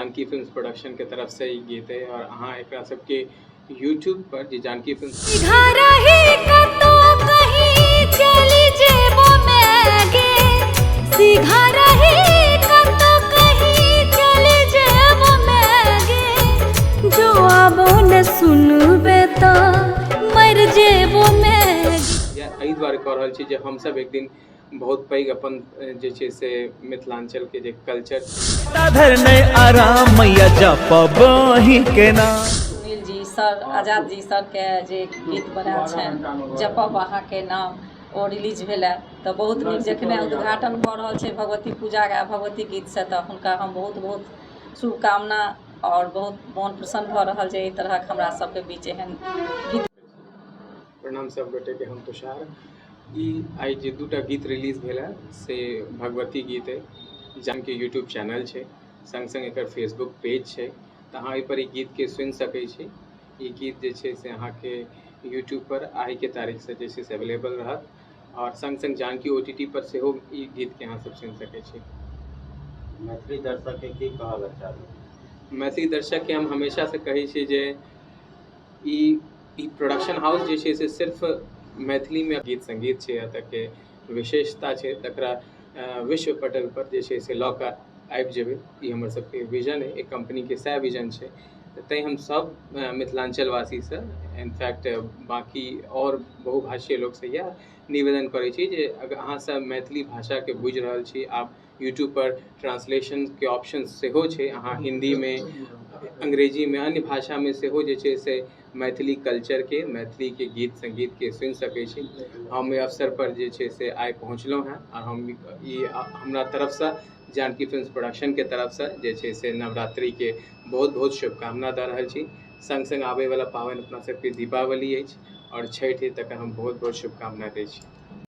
Janaki films production के तरफ से ई गीत है और अहाँ एकरा सबके यूट्यूब पर जे जानकी फिल्म्स घर ही कतौ कहीं चलि जेबो मैगे, सीघर ही कतौ कहीं चलि जेबो मैगे, जो आबो न सुनबे त मरि जेबो मैगे। या एहि दुआरे कऽ रहल छी जे हमसब एक दिन बहुत पैघ अपन जे छै से मिथिलांचल के जे कल्चर धर नहि आराम मैया जपब अहीं के नाम। सुनील जी सर, आजाद जी सरके जे गीत बनायल छनि जपब अहाँके नाम, ओ रिलीज भेल तऽ बहुत नीक। जखने उद्घाटन भऽ रहल छै भगवती पूजाके आ भगवती गीतसँ, तऽ हुनका हम बहुत बहुत शुभकामना आओर बहुत मोन प्रसन्न भऽ रहल जे एहि तरहक हमरा सबके बीच एहन गीत। प्रणाम सब गोटे के, हम तुषार। ई आइ जे दूटा गीत रिलीज भेल है से भगवती गीत है। जानकी यूट्यूब चैनल छै, संग संग एकर फेसबुक पेज छै, तऽ अहाँ एहिपर ई गीतके सुनि सकै छी। ई गीत जे छै से अहाँके यूट्यूब पर आइके तारीखसँ जे छै से अवेलेबल रहत आओर संग संग जानकी OTT पर सेहो ई गीतके अहाँ सब सुनि सकै छी। मैथिली दर्शकके की कहल चाहबै? मैथिली दर्शकके हम हमेशासँ कहै छी जे ई प्रोडक्शन हाउस जे छै से सिर्फ मैथिलीमे गीत सङ्गीत छै, एतऽके विशेषता छै, तकरा विश्व पटल पर जे छै से लऽ कऽ आबि जेबै, ई हमर सबके विजन अइ। एहि कम्पनीके सएह विजन छै, तऽ तैँ हम सब मिथिलाञ्चलवासीसँ, इनफैक्ट बाँकी आओर बहुभाषीय लोकसँ इएह निवेदन करै छी जे अगर अहाँसब मैथिली भाषाके बुझि रहल छी, आब यूट्यूब पर ट्रांसलेशनके ऑप्शन सेहो छै, अहाँ हिन्दीमे, अंग्रेजीमे, अन्य भाषामे सेहो जे छै से मैथिली कल्चरके, मैथिलीके गीत सङ्गीतके सुनि सकै छी। हम एहि अवसरपर जे छै से आइ पहुँचलहुँ हेँ आओर हम ई हमरा तरफसँ, जानकी फिल्म्स प्रोडक्शनके तरफसँ जे छै से नवरात्रिके बहुत बहुत शुभकामना दऽ रहल छी। सङ्ग सङ्ग आबैवला पाबनि अपना सबके दीपावली अछि आओर छठि अछि, तकर हम बहुत बहुत शुभकामना दै छी।